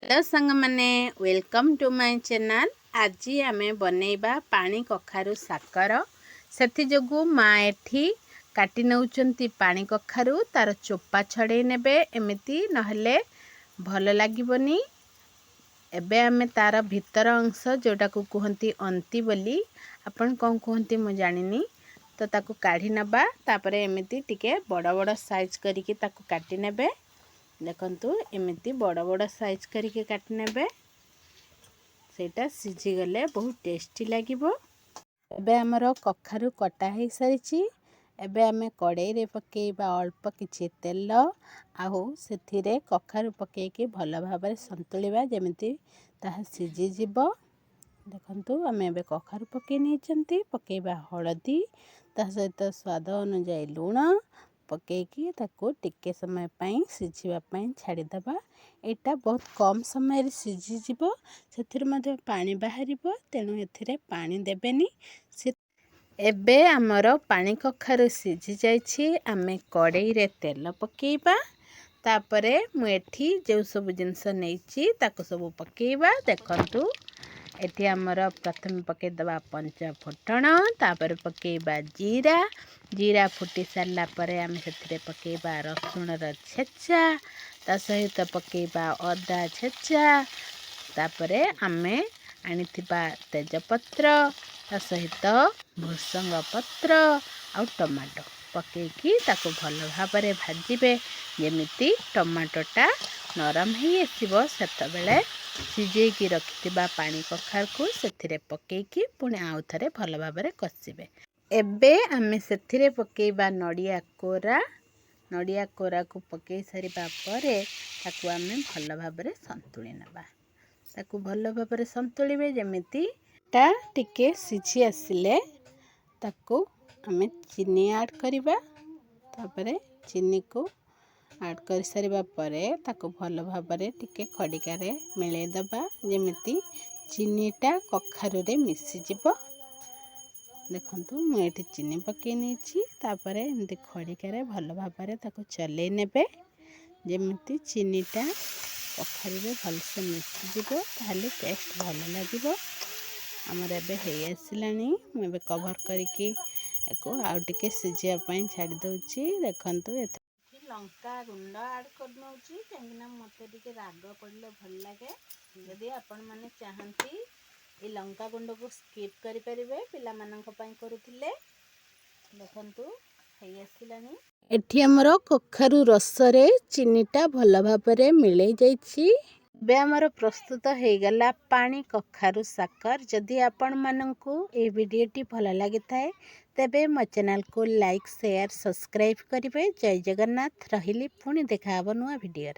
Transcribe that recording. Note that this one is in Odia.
ହ୍ୟାଲୋ ସାଙ୍ଗମାନେ, welcome to my channel. ଆଜି ଆମେ ବନେଇବା ପାଣି କଖାରୁ ସାକର। ସେଥିଯୋଗୁଁ ମା ଏଠି କାଟି ନେଉଛନ୍ତି ପାଣି କଖାରୁ। ତାର ଚୋପା ଛଡ଼େଇ ନେବେ ଏମିତି, ନହେଲେ ଭଲ ଲାଗିବନି। ଏବେ ଆମେ ତାର ଭିତର ଅଂଶ, ଯେଉଁଟାକୁ କୁହନ୍ତି ଅନ୍ତି ବୋଲି, ଆପଣ କ'ଣ କୁହନ୍ତି ମୁଁ ଜାଣିନି, ତ ତାକୁ କାଢ଼ି ନେବା। ତାପରେ ଏମିତି ଟିକେ ବଡ଼ ବଡ଼ ସାଇଜ୍ କରିକି ତାକୁ କାଟି ନେବେ। ଦେଖନ୍ତୁ, ଏମିତି ବଡ଼ ବଡ଼ ସାଇଜ୍ କରିକି କାଟି ନେବେ। ସେଇଟା ସିଝିଗଲେ ବହୁତ ଟେଷ୍ଟି ଲାଗିବ। ଏବେ ଆମର କଖାରୁ କଟା ହେଇସାରିଛି। ଏବେ ଆମେ କଡ଼େଇରେ ପକାଇବା ଅଳ୍ପ କିଛି ତେଲ ଆଉ ସେଥିରେ କଖାରୁ ପକାଇକି ଭଲ ଭାବରେ ସନ୍ତୁଳିବା, ଯେମିତି ତାହା ସିଝିଯିବ। ଦେଖନ୍ତୁ, ଆମେ ଏବେ କଖାରୁ ପକାଇ ନେଇଛନ୍ତି। ପକାଇବା ହଳଦୀ, ତା ସହିତ ସ୍ୱାଦ ଅନୁଯାୟୀ ଲୁଣ ପକାଇକି ତାକୁ ଟିକେ ସମୟ ପାଇଁ ସିଝିବା ପାଇଁ ଛାଡ଼ିଦେବା। ଏଇଟା ବହୁତ କମ୍ ସମୟରେ ସିଝିଯିବ। ସେଥିରୁ ମଧ୍ୟ ପାଣି ବାହାରିବ, ତେଣୁ ଏଥିରେ ପାଣି ଦେବେନି ସେ। ଏବେ ଆମର ପାଣି କଖାରୁ ସିଝି ଯାଇଛି। ଆମେ କଡ଼େଇରେ ତେଲ ପକାଇବା। ତାପରେ ମୁଁ ଏଠି ଯେଉଁ ସବୁ ଜିନିଷ ନେଇଛି, ତାକୁ ସବୁ ପକାଇବା। ଦେଖନ୍ତୁ, ଏଠି ଆମର ପ୍ରଥମେ ପକାଇଦେବା ପଞ୍ଚ ଫୁଟଣ, ତାପରେ ପକାଇବା ଜିରା। ଜିରା ଫୁଟି ସାରିଲା ପରେ ଆମେ ସେଥିରେ ପକାଇବା ରସୁଣର ଛେଚା, ତା ସହିତ ପକାଇବା ଅଦା ଛେଚା। ତାପରେ ଆମେ ଆଣିଥିବା ତେଜପତ୍ର, ତା ସହିତ ଭୃସଙ୍ଗ ପତ୍ର ଆଉ ଟମାଟୋ ପକାଇକି ତାକୁ ଭଲ ଭାବରେ ଭାଜିବେ। ଯେମିତି ଟମାଟୋଟା ନରମ ହେଇ ଆସିବ, ସେତେବେଳେ ସିଝେଇକି ରଖିଥିବା ପାଣି କଖାରୁକୁ ସେଥିରେ ପକାଇକି ପୁଣି ଆଉ ଥରେ ଭଲ ଭାବରେ କଷିବେ। ଏବେ ଆମେ ସେଥିରେ ପକାଇବା ନଡ଼ିଆ କୋରା। ନଡ଼ିଆ କୋରାକୁ ପକାଇ ସାରିବା ପରେ ତାକୁ ଆମେ ଭଲ ଭାବରେ ସନ୍ତୁଳି ନେବା। ତାକୁ ଭଲ ଭାବରେ ସନ୍ତୁଳିବେ, ଯେମିତି ଟା ଟିକେ ସିଝି ଆସିଲେ ତାକୁ ଆମେ ଚିନି ଆଡ଼୍ କରିବା। ତାପରେ ଚିନିକୁ ଆଡ଼୍ କରିସାରିବା ପରେ ତାକୁ ଭଲ ଭାବରେ ଟିକେ ଖଡ଼ିକାରେ ମିଳାଇ ଦେବା, ଯେମିତି ଚିନିଟା କଖାରୁରେ ମିଶିଯିବ। ଦେଖନ୍ତୁ, ମୁଁ ଏଠି ଚିନି ପକାଇ ନେଇଛି। ତାପରେ ଏମିତି ଖଡ଼ିକାରେ ଭଲ ଭାବରେ ତାକୁ ଚଲେଇ ନେବେ, ଯେମିତି ଚିନିଟା କଖାରୁରେ ଭଲସେ ମିଶିଯିବ, ତାହେଲେ ଟେଷ୍ଟ ଭଲ ଲାଗିବ। ଆମର ଏବେ ହେଇ ଆସିଲାଣି। ମୁଁ ଏବେ କଭର୍ କରିକି ୟାକୁ ଆଉ ଟିକେ ସିଝିବା ପାଇଁ ଛାଡ଼ି ଦେଉଛି। ଦେଖନ୍ତୁ, ଏଠି ଲଙ୍କା ଗୁଣ୍ଡ ଆଡ଼୍ କରିନେଉଛି, କାହିଁକିନା ମୋତେ ଟିକେ ରାଗ ପଡ଼ିଲେ ଭଲ ଲାଗେ। ଯଦି ଆପଣମାନେ ଚାହାନ୍ତି, ଏଇ ଲଙ୍କା ଗୁଣ୍ଡକୁ ସ୍କିପ୍ କରିପାରିବେ, ପିଲାମାନଙ୍କ ପାଇଁ କରୁଥିଲେ। ଦେଖନ୍ତୁ, ହେଇ ଆସିଲାଣି। ଏଠି ଆମର କଖାରୁ ରସରେ ଚିନିଟା ଭଲ ଭାବରେ ମିଳେଇ ଯାଇଛି। ଏବେ ଆମର ପ୍ରସ୍ତୁତ ହେଇଗଲା ପାଣି କଖାରୁ ସାକର। ଯଦି ଆପଣମାନଙ୍କୁ ଏହି ଭିଡ଼ିଓଟି ଭଲ ଲାଗିଥାଏ, ତେବେ ମୋ ଚ୍ୟାନେଲକୁ ଲାଇକ୍, ସେୟାର, ସବସ୍କ୍ରାଇବ୍ କରିବେ। ଜୟ ଜଗନ୍ନାଥ। ରହିଲି, ପୁଣି ଦେଖାହେବ ନୂଆ ଭିଡ଼ିଓରେ।